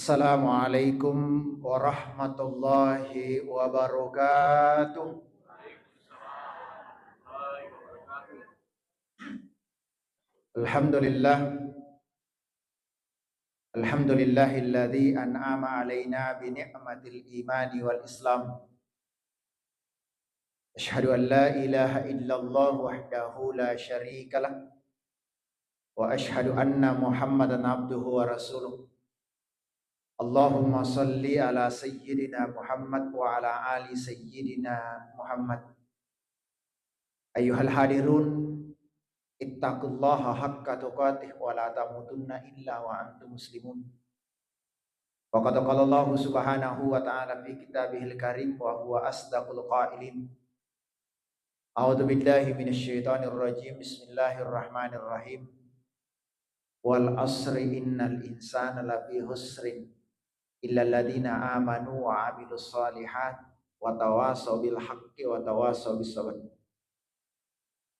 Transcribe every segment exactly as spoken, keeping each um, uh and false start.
Assalamualaikum warahmatullahi wabarakatuh. Alhamdulillah. Alhamdulillahilladzi an'ama alaina bi ni'matil imani wal islam. Asyhadu an la ilaha illallah wahdahu la syarikalah. Wa asyhadu anna Muhammadan abduhu wa rasuluh. Allahumma salli ala sayyidina Muhammad wa ala ali sayyidina Muhammad. Ayyuhal hadirun, ittaqullaha haqqa tuqatih wa la tamutunna illa wa antum muslimun. Wa qad qala Allahu subhanahu wa ta'ala fi kitabihil karim wa huwa asdaqul qailin. A'udzu billahi minasy syaithanir rajim. Bismillahirrahmanirrahim. Wal asri innal insana lafi husrin illa alladzina amanu wa amilus shalihat wa tawasau bil haqqi wa tawasau bis sabr.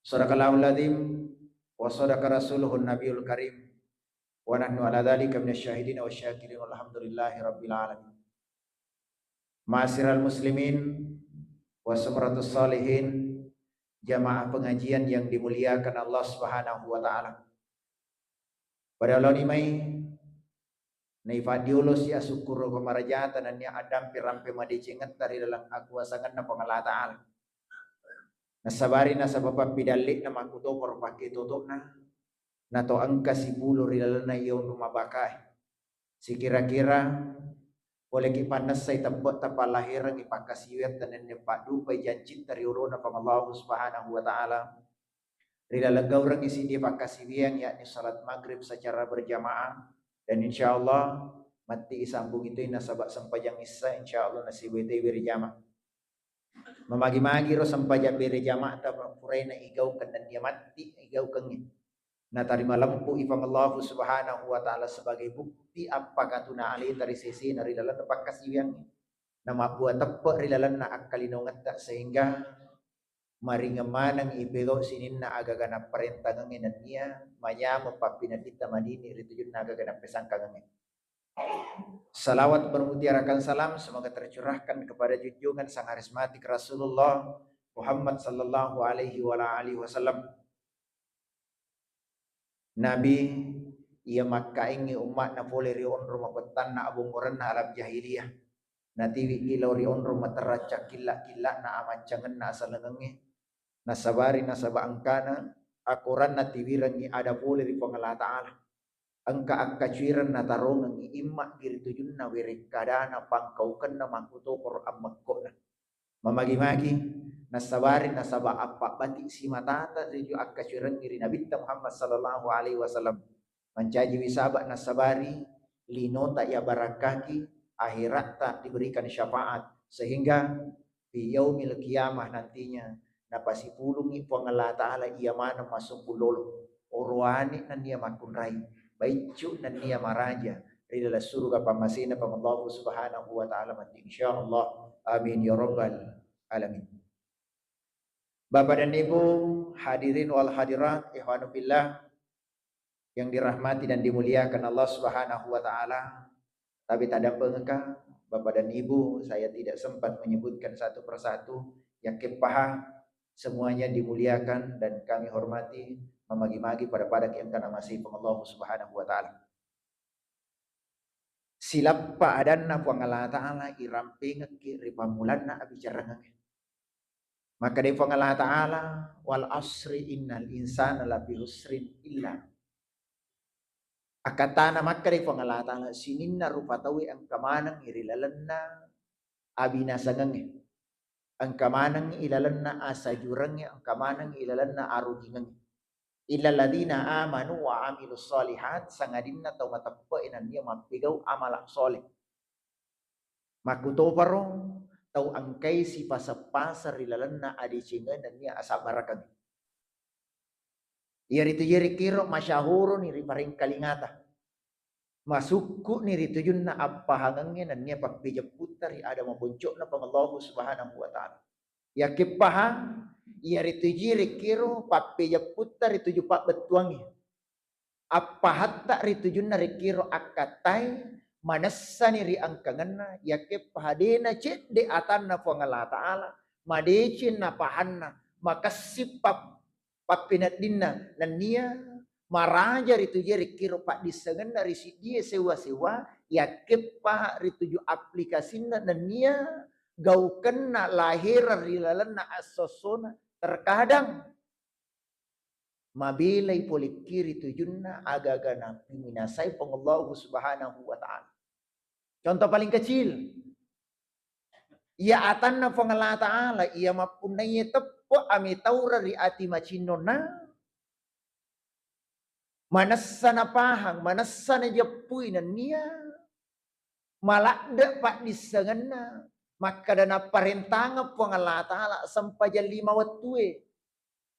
Sadaqallahul adzim wa sadaqa rasuluhun nabiyul karim wa nahnu ala dzalika minasy syahidin wasy syakirin walhamdulillahi rabbil alamin. Ma'asyiral muslimin wa sumratus shalihin, jamaah pengajian yang dimuliakan Allah Subhanahu wa taala. Pada laoni mai naipaddiolosi asukkuru pamarajata nennia addampe rampe madecengetta ri laleng akuasangenna Puang Allah Ta'ala. Nasabari nasaba pappidalle'na makkutoparo pakke toto'na, nato engka sipulu ri lalenna iya onrong mabakae. Sikira-kira poleki pannessai teppe'ta pallaherengngi pakkasiwiatta nennia paddupai jancitta ri olona Puang Allahu Subhanahu wa Ta'ala, ri laleng gaurengngi siddi pakkasiwiang, yakni salat maghrib secara berjamaah, dan insyaallah matti isambungi toi nasaba sempajang issa insyaallah nasibai toi bere jama. Mamagi-magi ro sempajang bere jama'ta puraina igaukeng nennia matti igaukengngi. Natarima lempu'i Puang Allahu Subhanahu wa Ta'ala sebagai bukti appakatuna aleta ri sesena ri lalenna pakkasiwiangnge. Namabbua teppe' ri lalenna akkalinaungetta sehingga maringeng maneng ipegau sininna agaga napparentangengnge nennia manyameng pappinellitta madini ri tujunna agaga nappesangkangengnge. Salawat bermutiarakan salam semoga tercurahkan kepada junjungan sang harismatik Rasulullah Muhammad sallallahu alaihi wa ala alihi wasallam. Nabi iya makkaingngi umma'na pole ri onrong mapettanna abongorenna alam jahiliyah. Natiwi'i lao ri onrong materrang cakkilla-killa'na amaccangenna asalengengnge. Nasabari nasaba engkana akoranna tiwirengngi ada pole ri Puang Allah Ta'ala. Engka akkacuireng natarongengngi imma ri tujunna werekkadana pangkaukenna makkutoparo ammekko'na. Mamagi-magi nasabari nasaba appabbati simatata riju akkacuirengngi ri Nabitta Muhammad sallallahu alaihi wasallam. Mancajiwi saba nasabari linota iya barakkaki, akhiratta diberikan syafaat, sehingga fi yaumil qiyamah nantinya napasipulungngi Puang Allah Ta'ala iya maneng massumpung lolo, orowane nennia makkunrai, baiccu nennia maraja ri laleng suruga pammasena Puang Allahu Subhanahu wa Ta'ala matti, insyaallah. Amin ya rabbal alamin. Bapak dan Ibu, hadirin wal hadirat, ikhwanu fillah yang dirahmati dan dimuliakan Allah Subhanahu wa Ta'ala. Tapi tadampengka, Bapak dan Ibu, saya tidak sempat menyebutkan satu persatu. Yakin paha, semuanya dimuliakan dan kami hormati, mamagi-magi pada-pada ki engkana masih Puang Allah Subhanahu wa Ta'ala. Silappa adanna Puang Allah Ta'ala irampengekki ri pammulanna abicarangengnge. Makkedai Puang Allah Ta'ala, "Wal asri innal insana lafi husrin illa." Akkatana makkedai Puang Allah Ta'ala, sininna rupa tauwe engka maneng ri lalenna abinasangengnge. Engka maneng ilalenna asajurengnge, engka maneng ilalenna arujingengnge. Illalladzina amanu wa amilus solihat, sangadinna tau mateppe'e nennia mappegau amala soleh. Makkutoparo tau engkai sipaseng-paseng ri lalenna adecengenna nennia asabbarakeng. Iyaritu jerekkiro masyahuruni ri parengkalingata. Masukku'ni ri tujunna appahangengnge nennia pappejepputta ri ada maponcokna Puang Allahu Subhanahu wa Ta'ala. Yakkeppaha, iyaritu jerekkiro pappejepputta ri tuju pabbettuangnge. Appahatta ri tujunna rekkiro akkattai, manessani ri angkangenna, yakkeppaha de' nacedde' atanna Puang Allah Ta'ala, madeceng napahanna, makessing pap-, pappeneddinna, nennia maraja ri tujue rekkero paddissengenna ri siddie sewwa-sewwa, yakkeppaha ri tuju aplikasinna, nennia gaukenna lahereng ri lalenna esso-essona, terkadang mabelai polekki ri tujunna aga-aga napiminasai Puang Allahu Subhanahu wa Ta'ala. Contoh paling kecil, iya atanna Puang Allah Ta'ala, iya mappunnaiye teppe' ametaureng ri ati macinnonna, manessa napahang, manessa najeppui nennia maladde' paddissengenna, makkeda napparentangeng Puang Allah Ta'ala sempajang lima wettue.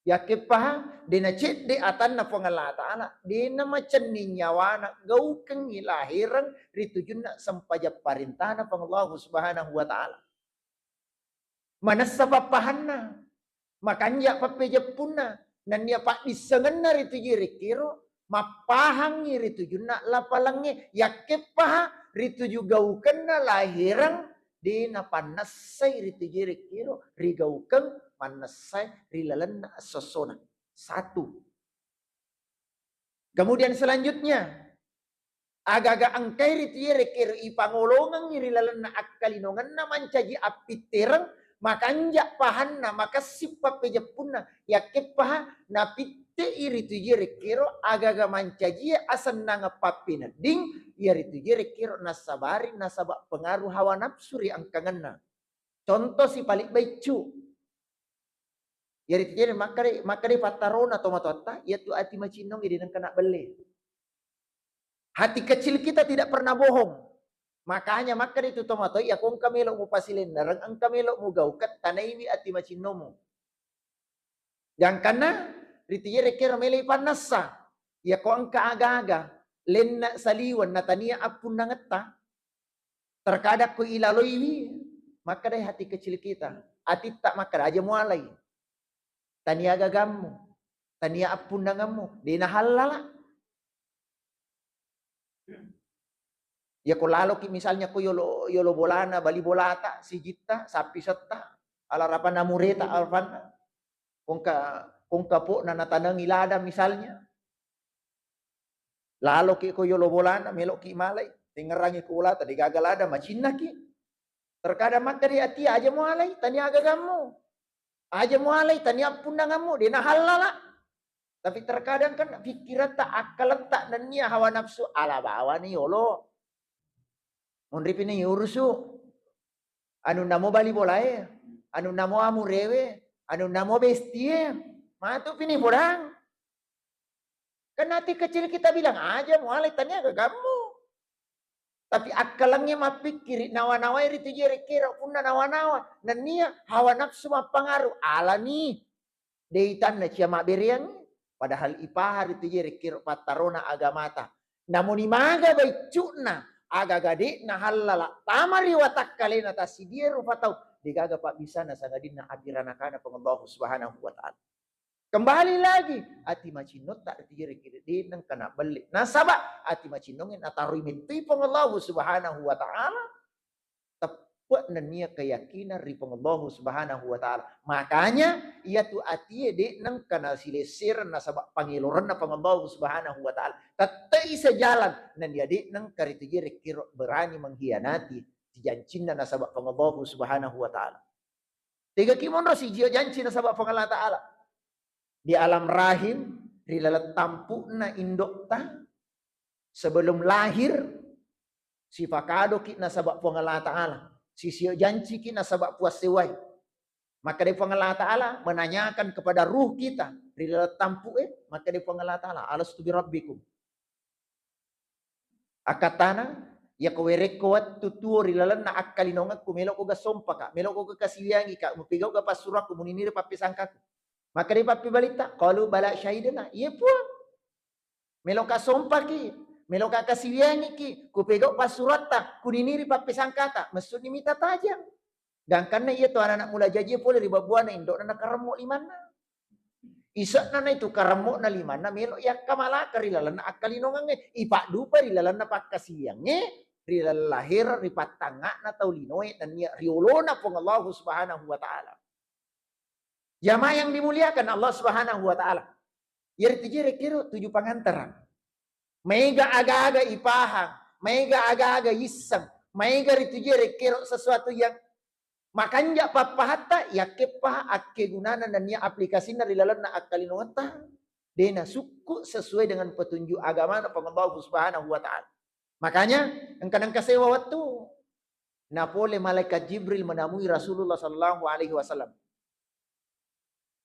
Yakkeppaha, de' nacedde' atanna Puang Allah Ta'ala, de' namacenning nyawana gaukengngi lahereng ri tujunna sempajang parentana Puang Allahu Subhanahu wa Ta'ala. Manessa pappahanna, makanja' pappejeppunna, nennia paddissengenna ri tujue rekkero, mappahangngi ri tujunna lapalengnge, yakkeppaha ri tuju gaukenna lahereng, de' napannessai ri tujue rekkero, rigaukeng mannessai ri lalenna esso-essona. Satu. Kemudian selanjutnya, aga-aga engkai ri tujue rekkero ipangolongengngi ri lalenna akkalinongenna mancaji appittereng, makanja' pahanna, makessing pappejeppunna, yakkeppaha napitte'i ri tujue rekkero aga-aga mancajie asennangeng pappenedding, iya ri tujue rekkero nassabari nasaba' pengaruh hawa nafsu ri angkangenna. Contoh sipali' baiccu. Iyaritu jadi makkeda, makkeda pattarona tomatoatta, iyatu ati macinnongnge de' nengka nabbelle. Hati kecil kita tidak pernah bohong. Makanya makkeda itu tomatoa, iya ko engka melo' mupasilennereng, engka melo' mugaukeng, tanaiwi ati macinnomu. Gangkanna ri tujue rekkero melo' ipannessa. Iya ko engka aga-aga, lenna saliweng natania appunnangetta. Terkadang ko ilaloiwi, makkedai hati kecil kita, atitta makkeda, aja mualai. Tania gagammu, tania appunnangemmu, de' nahallala. Iya ko laloki misalnya ko yolo, yolo bolana, bali bolata, sijitta, sappisetta, alarapanna mureta, alarapanna. Kongka, kongka po'na natanengi ladang misalnya. Laloki ko yolo bolana, meloki malai, tengngerangi ko bolata, de' gaga ladang, macinnaki. Terkadang makkeda atia, aja mualai, tania gagammu. Aja mualai, tania appunnangemmu, de' nahallala. Tapi terkadang kan pikkiratta, akkaletta nennia hawa nafsu, ala bawani yolo. Monripi ni urusu. Anu namo bali bolae, anu namo amurewe, anu namo bestie. Matu pini podang. Kan hati kecil kita bilang, aja mualai, tania gagammu. Tapi akkalengnge mappikkiri, nawa-nawai ri tujue rekkero, punna nawa-nawa, nennia hawa nafsu mappangaruh, alani. De' itanna cia mabbereang, padahal ipaha ri tujue rekkero pattarona agamata. Namuni maga baiccu'na, aga-aga de' nahallala, tama ri watakkalena tassidie rupa tau, de' gaga pabbisana sangadinna apiranakana Puang Allahu Subhanahu wa Ta'ala. Kembali lagi, ati macinnotta ri tujue rekkero de' nengka nabbelle. Nasaba ati macinnongnge nataroi mettoi Puang Allahu Subhanahu wa Ta'ala. Teppe' nennia keyakinan ri Puang Allahu Subhanahu wa Ta'ala. Makanya, iyatu atie de' nengka nasilessereng nasaba pangelorenna Puang Allahu Subhanahu wa Ta'ala. Tette'i sejalan nennia de' nengka ri tujue rekkero berani mengkhianati jancinna nasaba Puang Allahu Subhanahu wa Ta'ala. Tegaki monro sijio janci nasaba Puang Allah Ta'ala. Di alam rahim, ri laleng tampu'na indo'ta, sebelum lahir, sipakadoki nasaba Puang Allah Ta'ala. Sisio janciki nasaba Puang sewai. Maka dari Puang Allah Ta'ala menanyakan kepada ruh kita, ri laleng tampu'e, maka dari Puang Allah Ta'ala, "Alastu birabbikum?" Akkattana, iya ko werekko wettu tuo ri lalenna akkalinongekku, melokko ga sompaka, melokko ga kasiwiangika, mupegauga passuroakku, muniniri pappesangkaku. Makkeda pappebalitta, qalu bala syahidna, iye Puang. Meloka sompaki, meloka kasiwiangiki, kupegau passuroatta, kuniniri pappesangkata, messunni mita tajang. Gangkanna iya to anak-anak mula jajie pole ri babbuana indo'na nakaremmo limanna. Ise'na naitu karemmo'na limanna melo yakkamalaka ri lalenna akkalinongangnge, ipaddupa ri lalenna pakkasiwiangnge, ri laleng lahereng, ri pattangnga'na tau linoe, nennia riolona Puang Allahu Subhanahu wa Ta'ala. Jamaah yang dimuliakan Allah Subhanahu wa Ta'ala, iyaritu je rekkero tuju pangantara. Maega aga-aga ipahang, maega aga-aga isseng, maega ritu je rekkero sesuatu yang makanja pappahatta, yakkeppa akkegunana nennia aplikasinna ri lalenna akkalinongetta, de nasukku sesuai dengan petunjuk agamana Puang Allahu Subhanahu wa Ta'ala. Makanya, engka nengka sewa wettu, napole malaikat Jibril menemui Rasulullah sallallahu alaihi wasallam.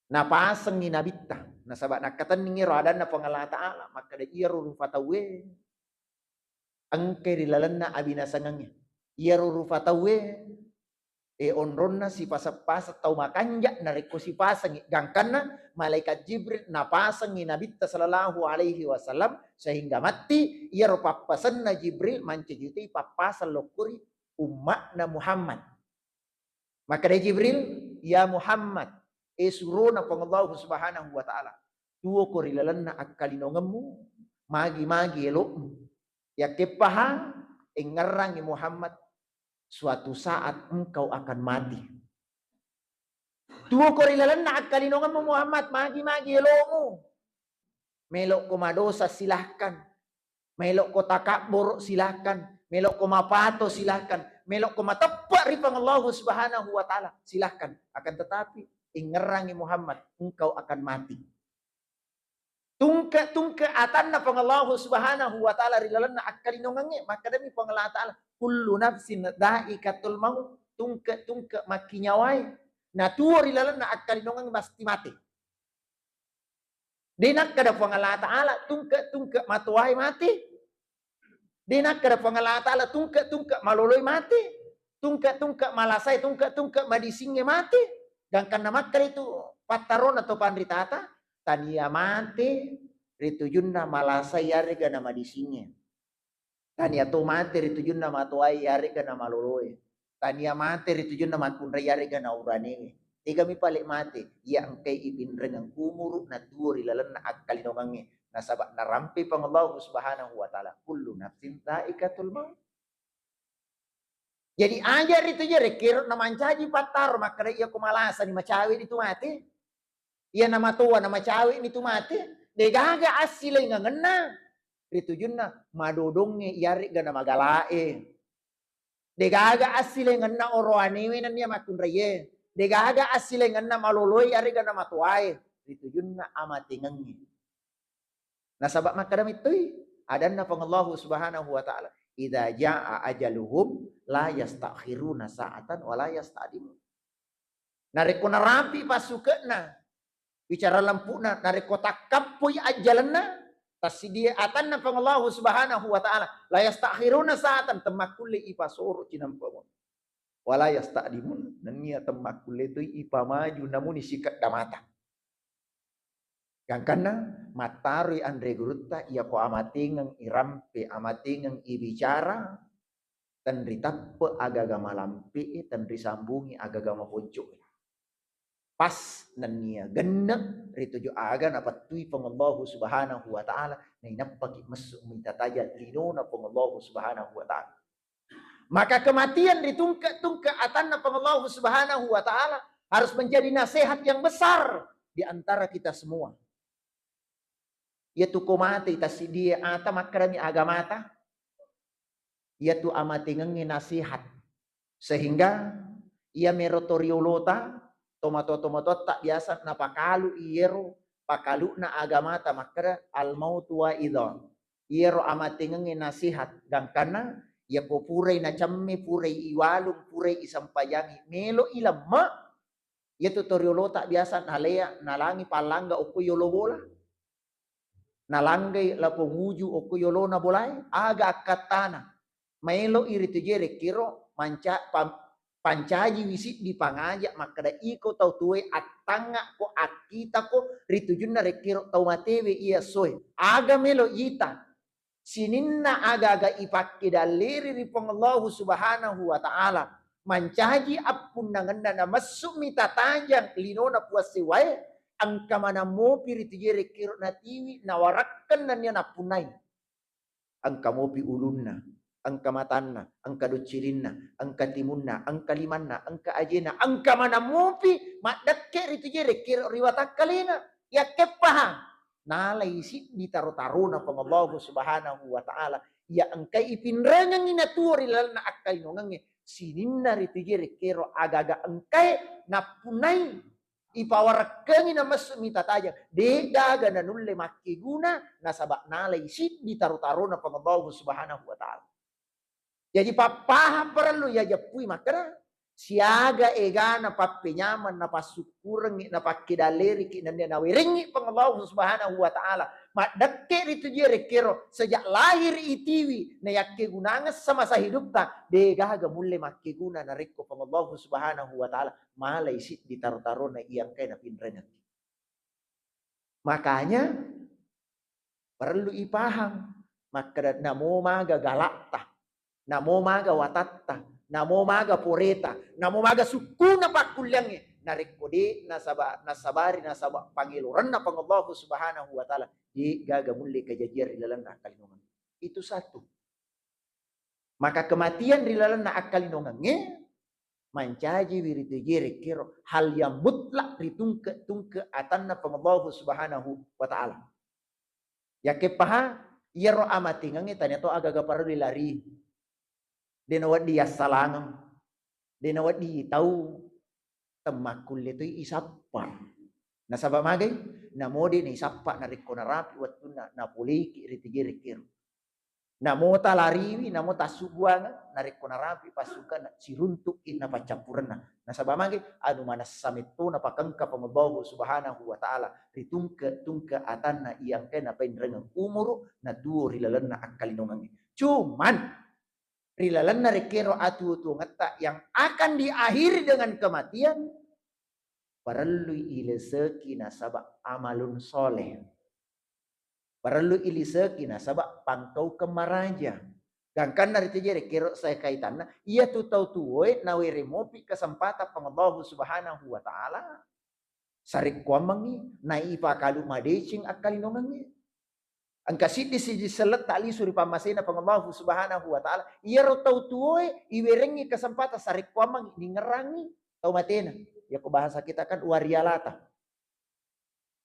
Napasengngi nabitta, nasaba nakkatenningi ro adanna Puang Allah Ta'ala, makkeda, iyaro rufa tauwe engkai ri lalenna abinasengengnge. Iyaro rufa tauwe, e, onronna sipaseng-paseng tau makanja narekko sipasengngi. Gangkanna malaikat Jibril napasengngi nabitta sallallahu alaihi wasallam sehingga matti, iyaro pappasenna Jibril mancaji utai pappaseng lokko ri umma'na Muhammad. Makkeda Jibril, "Ya Muhammad, e surona Puang Allahu Subhanahu wa Ta'ala, tuwoko ri lalenna akkalinongemmu, magi-magi elo'mu. Yakkeppaha, engngerrangi Muhammad, suatu saat engkau akan mati. Tuwoko ri lalenna akkalinongemmu Muhammad, magi-magi elo'mu. Melokko madosa, silahkan. Melokko takabboro, silahkan. Melokko mapato, silahkan. Melokko mateppe ri Puang Allahu Subhanahu wa Ta'ala, silahkan. Akan tetapi, engngerrangi Muhammad, engkau akan mati." Tungke-tungke atanna Puang Allahu Subhanahu wa Ta'ala ri lalenna akkalinongengnge, makkedami Puang Allah Ta'ala, "Kullu nafsin dha'iqatul maut." Tungke-tungke makkinyawae natuo ri lalenna akkalinongengnge masti mate. De nakkeda Puang Allah Ta'ala, "Tungke-tungke matoae mate." De nakkeda Puang Allah Ta'ala, "Tungke-tungke maloloi mate, tungke-tungke malasae, tungke-tungke madisingnge mate." Gangkanna makkeda itu pattarona to panritata, tania mate ri tujunna malasae yarega na madisingnge. Tania to mate ri tujunna matoae yarega na maloloe. Tania mate ri tujunna makkunrai yarega na uranewe. Tegami pale mate, iya engkai ipinrengeng umuru natuo ri lalenna akkalinongengnge. Nasaba narampe Puang Allahu Subhanahu wa Ta'ala, "Kullu nafsin dha'iqatul maut." Jadi aja ritu je rekkero namancaji pattaro makkeda, iya ko malasani macawe ni tu mate. Iya namatoa namacawe ni tu mate. Degaga assilengengenna ri tujunna madodongnge yarega namagalae. Degaga assilengenna oroanewe nennia makkunraie. Degaga assilengenna maloloe yarega namatoae ri tujunna amatengengnge. Nasaba makkeda mittui adanna Puang Allahu Subhanahu wa Ta'ala, "Idza jaa ajaluhum la yastakhiruna sa'atan wa la yastaqdimun." Narekko narapi passuke'na, bicara lempu'na, narekko takkappoi ajjalenna, tassidie atanna Puang Allahu Subhanahu wa Ta'ala, "La yastakhiruna sa'atan", temmakkulle ipasoro cinampa mo. "Wa la yastaqdimun", nennia temmakkulle toi ipamaju namuni sikedda mata. Gangkanna mattaroi anre gurutta, iyako amatengeng irampe, amatengeng ibicara, tenritappe agaga malampe'e, tenrisambungi agaga maponco'e. Pas nennia genne ri tuju aga napattui Puang Allahu Subhanahu wa Ta'ala, nainappaki messu mitatajang linona Puang Allahu Subhanahu wa Ta'ala. Maka kematian ri tungke-tungke atanna Puang Allahu Subhanahu wa Ta'ala harus menjadi nasihat yang besar di antara kita semua. Iyatu ko mate tasidie ata makkedami agamata, iyatu amatengengnge nasihat. Sehingga iya mero toriolota, tomatoa-tomatoatta biasa napakalu iyero pakaluna agamata makkeda, "Al mautu wa'idhah." Iyero amatengengnge nasihat, gangkanna iyako purai nacemme, purai iwalung, purai isampajangi, melo ilemme, iyatu toriolota biasa nalea, nalangi pallangga okko yolo bola. Nalanggai lapong uju okko yolona bolae, aga akkattana. Maelo i ritu je rekkiro manca-, pam-, pancaji wi siddi pangaja makkeda, iko tau tuwe, attangnga ko, akkita ko ri tujunna rekkiro tau matewe iya essoe. Aga melo ita? Sininna aga-aga ipakke dalleri ri Puang Allahu Subhanahu wa Ta'ala, mancaji appunnangenna, namessu'mi tatajang linona Puang Sewae, engka maneng mopi ri tujue rekkiro natiwi, nawarakkenna nia nappunnai. Engka mopi ulunna, engka matanna, engka doccirinna, engka timunna, engka limanna, engka ajena, engka maneng mupi, maddekke ritu je rekkero ri watakkalena. Yakkeppahang, nalai siddi taro-tarona Puang Allahu Subhanahu wa Ta'ala. Iya engkai ipinrengengngi natuo ri lalenna akkalinongengnge, sininna ritu je rekkero aga-aga engkae nappunnai ipawarekkengi namessu mita tajeng, de'gaga nanulle makkeguna nasaba nalai siddi taro-tarona Puang Allahu Subhanahu wa Ta'ala. Jaji pappahang parellu yajeppui makkeda, siaga egana pappenyameng napassukkurengngi, napakkedalleriki, nennia nawerengngi Puang Allahu Subhanahu wa Ta'ala. Maddekke ritu je rekkero, sejak lahir itiwi, nayakkegunangeng semasa hidupta, de'gaga mulle makkeguna narekko Puang Allahu Subhanahu wa Ta'ala malai siddi taro-tarona iya engkae napinrengekki. Makanya, perlu ipahang, makkeda namo maga galakta, namo maga watatta, namo maga poreta, namo maga sukkuna pakkulliangnge, narekko de nasaba-, nasabari nasaba pangelorenna Puang Allahu Subhanahu wa Ta'ala, de'gaga mulle kajajiang ri lalenna akkalinongang. Itu satu. Maka kematian ri lalenna akkalinongengnge mancajiwi ritu je rekkero hal yang mutlak ritungke-tungke atanna Puang Allahu Subhanahu wa Ta'ala. Yakke paha, iyaro amatengengnge tania to aga-aga parellu lari. De nawedding yassalangeng, de nawedding tau, temmakkulle toi isappa. Nasaba magai? Namo de naisappa narekko narapi wettunna napoleiki ritu je rekkero. Namo talariwi, namo tassubuangeng, narekko narapi passukanna, siruntu'ki napaccappurenna. Nasaba magi? Anu manessa metto napakengka Puang Allahu Subhanahu wa Ta'ala ri tungke-tungke atanna iya engkae napainrengeng umuru natuo ri lalenna akkalinongengnge. Cuman, ri lalenna rekkero atuo-tuongetta yang akan diakhiri dengan kematian, parellui ileseki nasaba amalun soleh. Parellu iliseki nasaba pangkaukeng maraja. Gangkanna ritu je rekkero sae kaitanna, iyatu tau tuoe nawere mopi kesempatan Puang Allahu Subhanahu wa Ta'ala, sarekkuammengngi naipakalu madeceng akkalinongengnge. Engka siddi siji selletta lisu ri pammasena Puang Allahu Subhanahu wa Ta'ala, iyaro tau tuoe iwerengngi kesempatan sarekkuammengngi ningerangi tau matena. Yako bahasa kita kan warialata.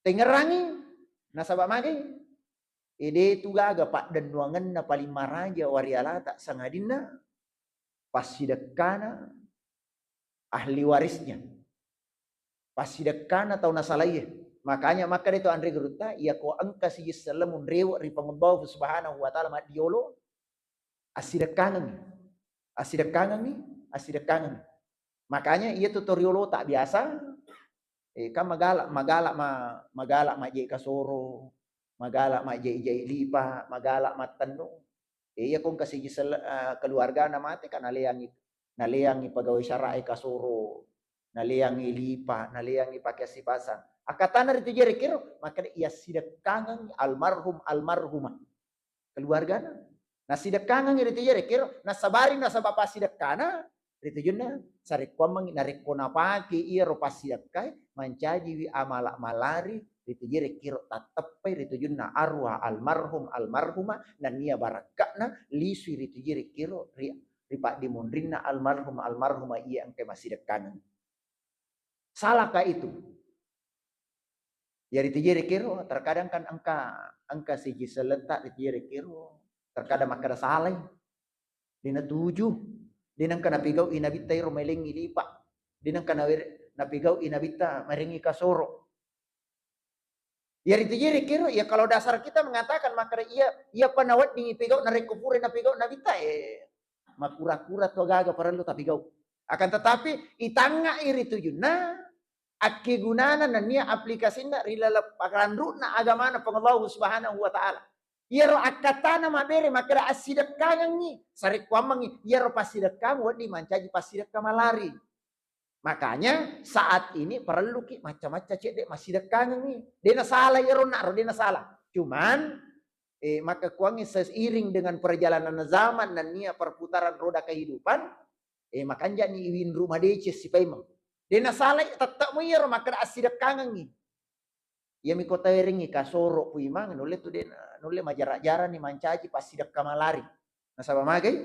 Tengngerangi, nasaba magai? Ede tu gaga paddennuangenna paling maraja warialata, sangadinna passidekkana ahli warisnya. Passidekkana tau nasalaie. Makanya makkeda tu anre gurutta, iyako engka siji selleng munrewe ri Puang Allahu Subhanahu wa Ta'ala maddiolo, assidekkangengngi. Assidekkangengngi, assidekkangengngi. Makanya iya tu toriolo tak biasa, eh, kan magala, magala ma-, magala majje kasoro, magala majje-jai lipa, magala mattennu. Eh, iya kong kasiji sele-, eh, keluarga na mate kan naleangi, naleangi pegawai syara e kasoro, naleangi lipa, naleangi pake sipasang. Akatana ritu jere kiro, makanya iya sidekkangengngi almarhum almarhumah. Keluargana. Nasidekkangengngi ritu jere kiro, nasabari nasaba passidekkana, ritujunna, sarekkuammengngi narekko napake iyaro passidekkae, mancajiwi amala malari, ritu jere kiro tatteppai ritujunna arwah almarhum almarhumah, nennia barakka'na lisui ritu jere kiro ri, ri paddimonrinna almarhum almarhumah iya engkai massidekkangeng. Salahkah itu? Ya, ritu jere kiro, terkadang kan engka, engka siji seletta ritu jere kiro, terkadang makkeda salai. Dena tuju, dena engka napigau i nabitta iro melengi lipa, dena engka nawere-, napigau i nabitta merengi kasoro. Ya, ritu jere kiro, ya kalau dasar kita mengatakan makkeda iya, iya pa nawedding ipigau narekko pura napigau nabitta, eh, makura-kura tu gaga parellu tapigau. Akan tetapi, itangngai ritujunna, akkegunana nennia aplikasinna ri laleng paranru'na agamana Puang Allahu Subhanahu wa Ta'ala. Iyaro akkatana mabbere makkeda assidekkangengngi, sarekkuammengngi iyaro passidekkang wedding mancaji passidekka malari. Makanya saat ini perelluki macca-macca cedde massidekkangengngi. Dena salah iyaro na'ro, dena salah. Cuman, eh, makkukuangngi seiring dengan perjalanan zaman nennia perputaran roda kehidupan, eh, makanjani iwinru madeceng sipaimeng. Dena salai, tette'mo iyaro makkeda assidekkangengngi. Iyami ko tawerengngi kasoro puimang, nulle tu dena, nulle majara-jarani mancaji passidekka malari. Nasaba magai?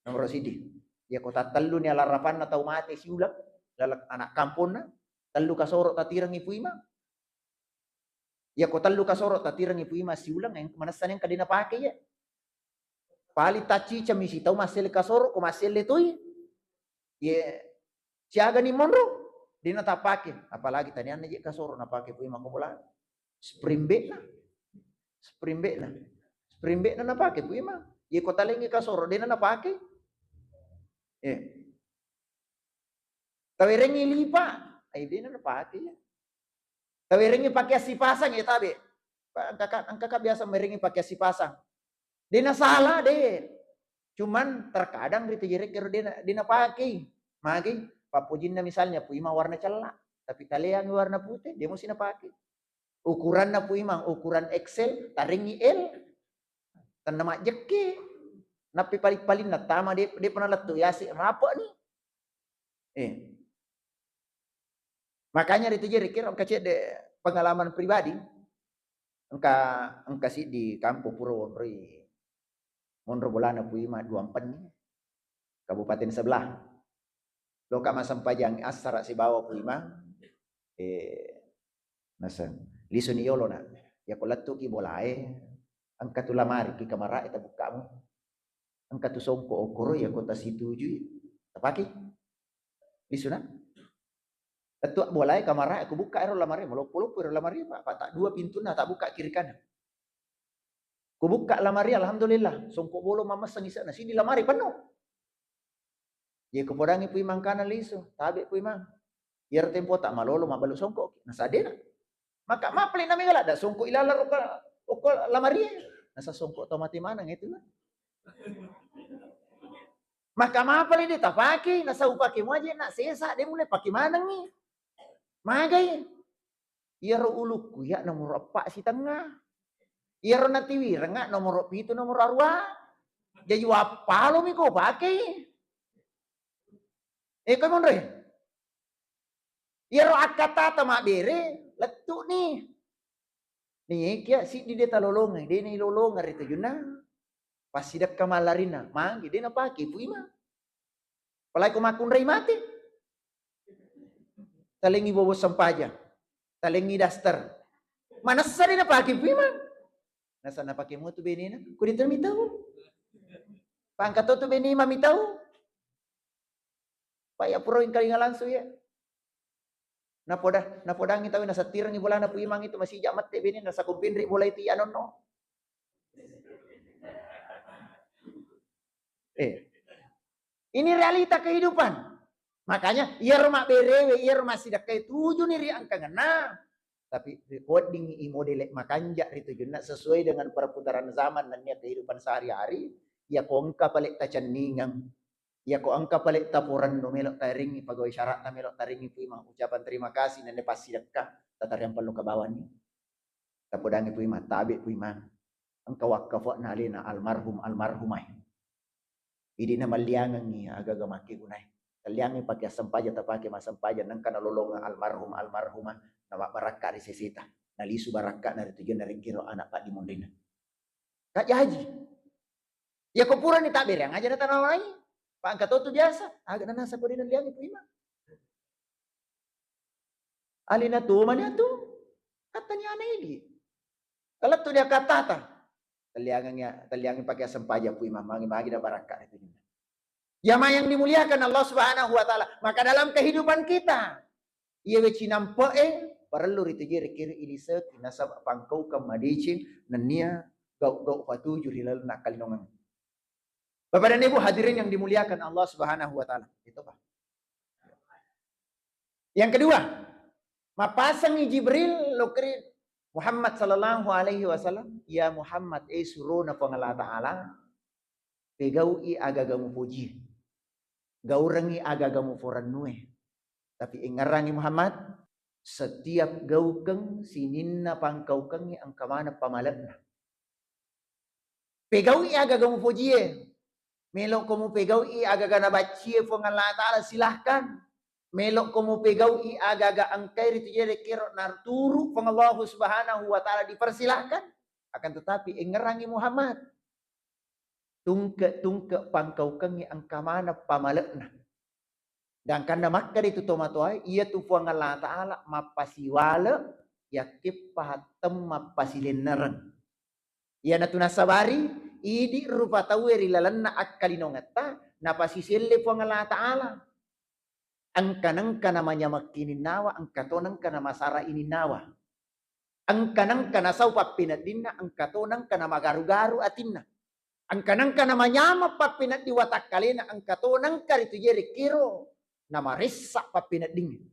Nomoro siddi. Iya ko tattelluni alarapanna tau mate siuleng, laleng anak kamponna, tellu kasoro tatirengi Puimang. Iya ko tellu kasoro tatirengi Puimang siuleng, eng-, manessani engka de napake iya. Paling taccicami sitau masselle kasoro ko masselle toi. Ye siagani monro, de natapake. Apalagi tanianna je kasoro napake Puimang ko bola. Spring bed-na. Spring bed-na. Spring bed-na napake Puimang. Ye ko talengi kasoro, de na napake. Eh. Tawerengi lipa, ai de na napake ya. Tawerengi pakeang sipasang ya tabe. Pa-, engka ka, engka ka biasa merengi pakeang sipasang. De na salah de. Cuman terkadang ritu jerekkero de na, de napakei. Magi pappojinna misalnya Puimang warna cella, tapi taleangi warna pute, de musi napake. Ukuranna Puimang ukuran X L, tarengi L. Tenna majjekke. Nappi paling-paling nattama de, de pernah lettu yasi rape'ni. Eh. Makanya ritu jeri kira engka cedde pengalaman pribadi. Engka, engka siddi kampung pura wonroi monro bolana Puimang dua empenni. Kabupaten sebelah. Loka massempajang assara sibawa Puimang. Eh, naseng. Lisuni yolo na. Ya ko lettuki bolae, engka tu lamari ki kamarae tabukkamu. Engka tu songko okoro ya ko tasitujui. Tapaki? Lisuna? Lettu bolae kamarae, ku bukka ero lamari, maloppo-loppo ero lamari, Pak. Pak, tak dua pintunna, tak bukka kiri kanan. Ku bukka lamari, alhamdulillah, songko bolo mamesseng isena, sidi lamari penuh. Ye ku podangi Puimang kana lisu, tabe Puimang. Iyaro tempo tak malolo mabalu songko, nasadena. Maka mapli na mega ladda songko ilalar okko, okko lamari. Nasa songko to mati maneng itu na. Maka mapali de tapake, nasau pake muaje na sesa, de mulai pake manengi. Magai. Iyaro ulukku ya nomoro eppa sitengnga. Iyaro natiwirengnga nomoro pitu, nomoro arua. Jaji wappalomi ko pakei. Eh, kau monre. Iyaro akkatata mabbere, lettu'ni. Nikia siddi de talolongeng, de ni lolongeng ri tujunna. Passidekka mallarinna, magi de napake Puimang. Apalagi ko makkunrai mate. Talengi bobo sempajang, talengi daster. Manessa de napake Puimang. Nasa napake mutu benena, ko de mitau. Pangkato tu bene mamitau. Pak ya pura engkalinga langsung ya. Napoda, napodangi tawe nasattirengi bolana Puimang itu masija mette bene nasakumpinri bola itu ya nonno. Eh. Ini realita kehidupan. Makanya iyaro mabberewe, iyaro massidekkae tujuni ri angkangenna. Tapi weddingngi i modele makanja ri tujunna sesuai dengan perputaran zaman nennia kehidupan sehari-hari. Iya ko engka pale tacenningeng. Iya ko engka pale taporennu melo taerengngi pegawai syaratna melo taerengngi Puimang ucapan terima kasih nennia passidekka tatariang pellu kabawani. Tapodangi Puimang, tabe Puimang. Engka wakkafa'na alena almarhum almarhumai. Idi namalliangengngi aga-aga makkegunae. Talliangngi pake assempajang tapake massempajang nengka nalolongeng almarhum almarhumah namabbarakka ri seseta. Nalisu barakka'na ri tujunna rekkiro anak paddimunrinna. Kak jaji. Ya ko purani tabbereang aja natanawai. Pak engka to tu biasa. Aga nanasa ko de nalliangi Puimang. Alena tomani atu. Kattani ana idi. Kalettu dia kattata. Talliangengngi, talliangengngi pake assempajang Puimang magi-magi na barakka ri tujunna. Jamaah yang dimuliakan Allah Subhanahu wa Ta'ala, maka dalam kehidupan kita, iyawe cinampe'e parellu ri tujue rekere iliseki nasaba pangkaukeng madeceng nennia gau-gau patuju ri lalenna akkalinongeng. Bapak dan Ibu hadirin yang dimuliakan Allah Subhanahu wa Ta'ala. Itu, Pak. Yang kedua, mappasengngi Jibril lokri Muhammad sallallahu alaihi wasallam, "Ya Muhammad, eh surona Puang Allah Ta'ala, pegau'i agaga mupojie, gaurengngi agaga muporennue. Tapi engngerangngi Muhammad, setiap gaukeng sininna pangkaukengngi engka maneng pamale'na." Pegau'i agaga mupojie. Melokko mupegau'i agaga nabaccie Puang Allah Ta'ala, silahkan. Melokko mupegau'i agaga engkai ri tujue rekkero naturu Puang Allah Subhanahu wa Ta'ala, dipersilahkan. Akan tetapi engngerangngi Muhammad. tungke-tungke pangkaukengngi engka maneng pamale'na. Gangkanna makkeda tu tomatoae, iyatu Puang Allah Ta'ala mappasiwale yakkeppa temmappasilennereng. Iyanatu nasabari, idi rupa tauwe ri lalenna akkalinongetta, napasiselle Puang Allah Ta'ala. Engka nengka namanyamekki ninnawa, engka to nengka namasara ininnawa. Engka nengka nasau pappeneddinna, engka to nengka namagaru-garu atinna. Engka nengka namanyameng pappeneddi watakkalena, engka to nengka ritu jerekkero namaressa pappeneddingnge.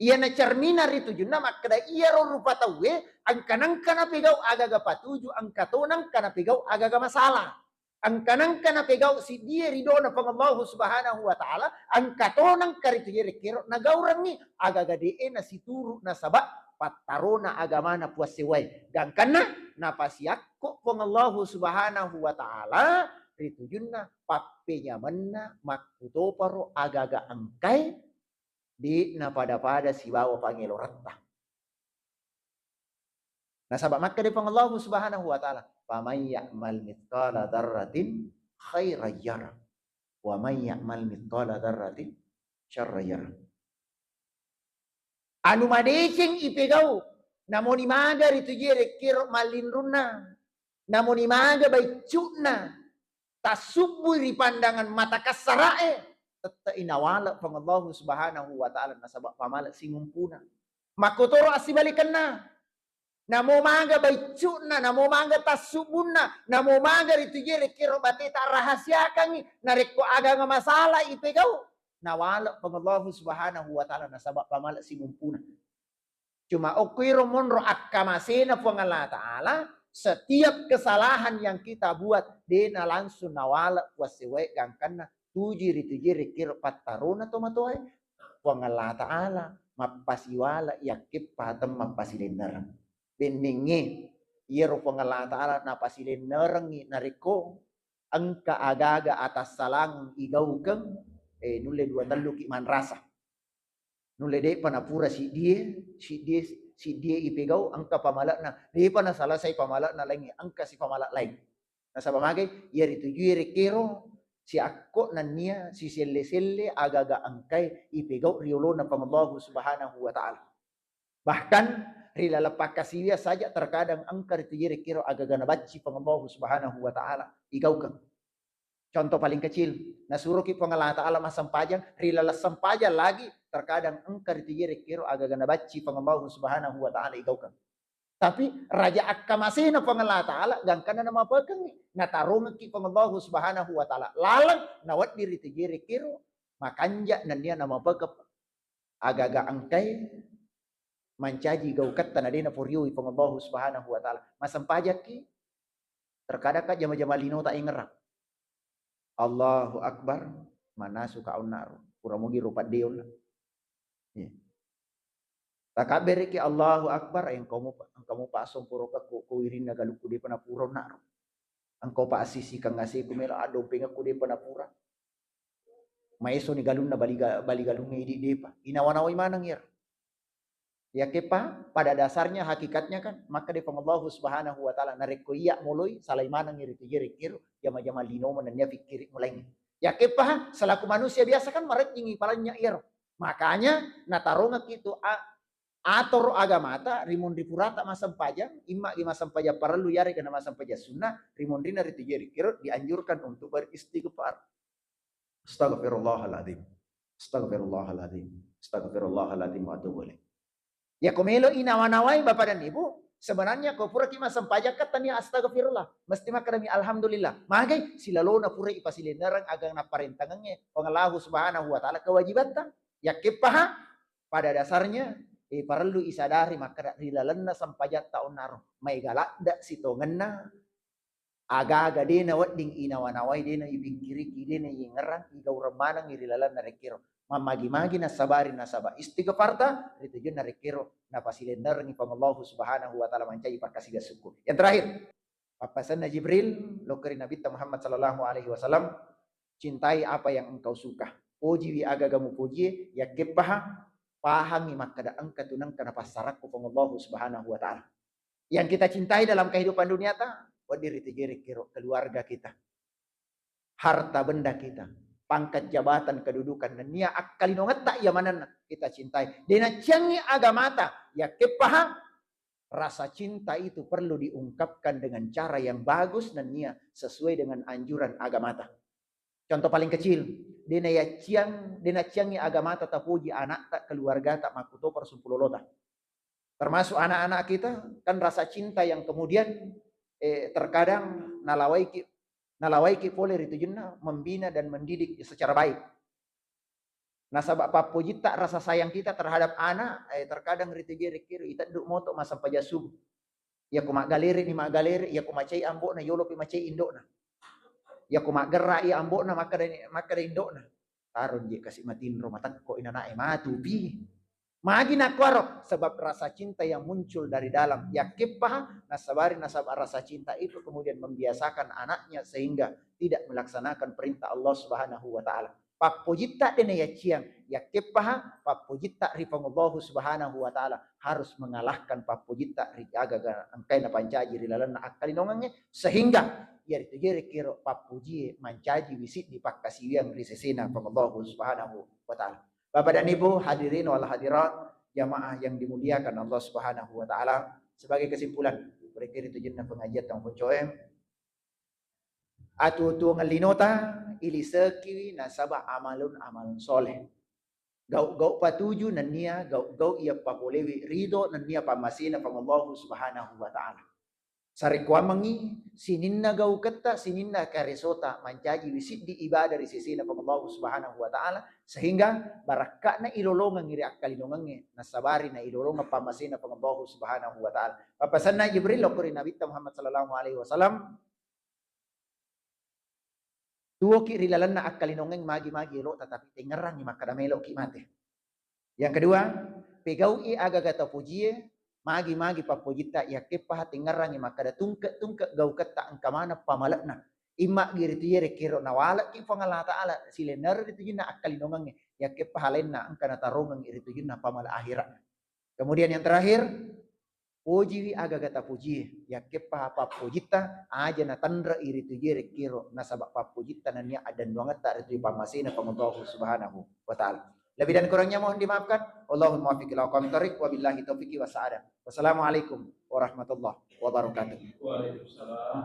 Iyana cermina ritujunna makkeda iyaro rupa tauwe engka nengka napegau agaga patuju, engka to nengka napegau agaga masalah. Engka nengka napegau siddie ridona Puang Allahu Subhanahu wa Ta'ala, engka to nengka ritu jerekkero nagaurengngi agaga de'e nasituru nasaba pattarona agamana Puang Sewwae. Gangkanna napasiakko Puang Allahu Subhanahu wa Ta'ala ritujunna pappenyamenna makkutoparo agaga engkae de'na pada-pada sibawa pangeloretta. Nasaba makkeda Puang Allahu Subhanahu wa Ta'ala, "Faman ya'mal mithqala dzarratin khairan yarah, wa man ya'mal mithqala dzarratin syarran yarah." Anu madeceng ipegau, namoni maga ritu jerekkero mallinrunna, namoni maga baiccu'na, tassubbui ri pandangan mata kassara'e, tette'i nawale Puang Allahu Subhanahu wa Ta'ala nasaba pamale singumpuna. Makkotoro assibalikenna. Namo maga baiccu'na, namo maga tassubbunna, namo maga ritu jerekkero bateta rahasiakangngi, narekko aganga masalah ipegau, nawale Puang Allahu Subhanahu wa Ta'ala nasaba pamale singumpuna. Cuma okkoiro monro akkamasena Puang Allah Ta'ala, setiap kesalahan yang kita buat, de'na langsung nawale Puang Sewwae gangkanna tuji ritujui rekkero pattarona tomatoae. Puang Allah Ta'ala mappasiwala yakkeppa temmappasilennereng. Bennengnge, iyaro Puang Allah Ta'ala napasilennerengngi narekko engka aga-aga atassalang igaukeng, eh, nulle dua telluki manrasa. Nulle de'pa napura siddie, siddie, siddie ipegau, engka pamale'na, de'pa nasalasai pamale'na laingnge, engka si pamale' laing. Nasaba magai, iya ritujui rekkero siakko nennia siselle-selle aga-aga engkae ipegau ri olona Puang Allahu Subhanahu wa Ta'ala. Bahkan ri laleng pakkasiwiang saja terkadang engka ritujui rekkero aga-aga nabacci Puang Allahu Subhanahu wa Ta'ala igaukeng. Contoh paling kecil, nasuroki Puang Allah Ta'ala massempajang, ri laleng sempajang lagi terkadang engka ritujui rekkero aga-aga nabacci Puang Allahu Subhanahu wa Ta'ala igaukeng. Tapi raja akkamasena Puang Allah Ta'ala gangkanna namapekengngi, natarongekki Puang Allahu Subhanahu wa Ta'ala laleng nawedding ritujui rekkero makanja nennia namapekeng aga-aga engkae mancaji gauketta na de' naporioi Puang Allahu Subhanahu wa Ta'ala. Massempajakki, terkadang ka jama-jama linota engerang. Allahu Akbar, manasuka onnaro. Pura mogi ro paddeonna. Iya. Takabbereki Allahu Akbar, engka mupa, engka mupa assomporoka ko, ko wirinna galukku de'pa napura onnaro. Engka upa assissikeng aseku melo addompengekku de'pa napura. Maesoni galunna bali ga-, bali galungnge idi de'pa. Inawa-nawai maneng iyaro. Yakkeppa, pada dasarnya, hakikatnya kan, makkeda Puang Allahu Subhanahu wa Ta'ala, narekko iya moloi, salai maneng iri tujui rekkero, jama-jama lino nennia pikkiri mulaingngi. Yakkeppa, selaku manusia biasa kan marejjingi palennya iyaro. Makanya, natarongekki tu a-, atoro agamata, rimunri purata massempajang, imma gi massempajang parellu, yarega na massempajang sunnah, rimunrina ritujui rekkero dianjurkan untuk beristighfar. Astagfirullahaladzim. Astagfirullahaladzim. Astagfirullahaladzim wa atubu ilaih. Yako melo inawa-nawai Bapak dan Ibu, sebenarnya ko puraki massempajang kan tania astagfirullah, mesti makkedami alhamdulillah. Magai silalona pura ipasilennereng aga napparentangengnge Puang Allahu Subhanahu wa Ta'ala kewajibatta. Yakkeppaha, pada dasarnya, eh, parellu isadari makkeda ri lalenna sempajatta onnaro maega ladde sitongenna aga-aga de' nawedding inawa-nawai, de' naipikkiriki, de' naingerang, igaureng manengngi ri lalenna rekkero. Mammagi-magi nassabari nasaba istighfarta ri tujunna rekkero napasilennerengngi Puang Allahu Subhanahu wa Ta'ala mancaji pakkasiga syukur. Yang terakhir, pappasenna Jibril lokka ri Nabitta Muhammad sallallahu alaihi wasallam, cintai apa yang engkau suka. Pojiwi aga-aga mupojie, yakkeppaha, pahangngi makkeda engka tu nengka napassarakku Puang Allahu Subhanahu wa Ta'ala. Yang kita cintai dalam kehidupan duniata, wedding ritujui rekkero keluarga kita. harta benda kita, pangkat jabatan, kedudukan, nennia akkalinongetta iya manenna kita cintai. De' naciangngi agamata, yakkeppaha rasa cinta itu perlu diungkapkan dengan cara yang bagus nennia sesuai dengan anjuran agamata. Contoh paling kecil, de' naciang, de' naciangngi agamata tapoji anakta, keluargata, makkutoparo sumpulolota. Termasuk anak-anak kita, kan rasa cinta yang kemudian, eh, terkadang nalawaiki, nalawaiki pole ri tujunna membina dan mendidik secara baik. Nasaba pappojitta rasa sayang kita terhadap anak, eh, terkadang ri tujue rekkiro iteddu moto massempajang subuh. Iyako maggalere ni maggalere, iyako macai ambo'na, yolopi macai indo'na. Iyako maggerra i ambo'na, makkeda, makkeda indo'na, "Taro je kasi matinro, matekko inanae, matupi." Magi nakkuaro, sebab rasa cinta yang muncul dari dalam. Yakkeppaha, nasabari nasaba rasa cinta itu kemudian membiasakan anaknya sehingga tidak melaksanakan perintah Allah Subhanahu wa Ta'ala. Pappojitta de' nayaciang, yakkeppaha pappojitta ri Puang Allahu Subhanahu wa Ta'ala harus mengalahkan pappojitta ri agaga engkae napancaji ri lalenna akkalinongengnge, sehingga iyaritu je rekkiro pappojie mancaji wisiddi pakkasiwiang ri sesena Puang Allahu Subhanahu wa Ta'ala. Bapak dan Ibu, hadirin wal hadirat, jamaah yang dimuliakan Allah Subhanahu wa Ta'ala, sebagai kesimpulan, rekkiri tujunna pengajian tang poncoe, atuo-tuongeng linota ilisekiwi nasaba amalun-amalun soleh. Gau-gau patuju nennia gau-gau iya papolewi ridho nennia pammasena Puang Allahu Subhanahu wa Ta'ala. Sarekkuammengngi sininna gauketta, sininna karesota mancaji wisiddi ibadah ri sesena Puang Allahu Subhanahu wa Ta'ala, sehingga barakka'na ilolongengngi ri akkalinongengnge, nasabari nailolongeng pammasena Puang Allahu Subhanahu wa Ta'ala. Pappasenna Jibril lokko ri Nabitta Muhammad sallallahu alaihi wasallam, tuoki ri lalenna akkalinongeng magi-magi elo'ta, tapi tengngerangngi makkeda melo'ki mate. Yang kedua, pegau'i agaga tapojie, magi-magi pappojitta, yakkeppaha tengngerangngi makkeda tungke-tungke gauketta engka maneng pamale'na. Imma gi ritu ye rekkiro nawale'ki Puang Allah Ta'ala silennereng ri tujunna akkalinongengnge, yakkeppaha lainna engka natarongeng ri tujunna pamale akhira'na. Kemudian yang terakhir, pojiwi agaga tapojie, yakkeppaha pappojitta, aja natenre'i ri tujue rekkiro, nasaba pappojitta nennia addennuangetta ri tujue pammasena Puang Allahu Subhanahu wa Ta'ala. Lebih dan kurangnya mohon dimaafkan. Allahumma muwaffiq ila aqwamit thariq, wabillahi taufiqi was sa'adah. Wassalamualaikum warahmatullahi wabarakatuh. Waalaikumsalam.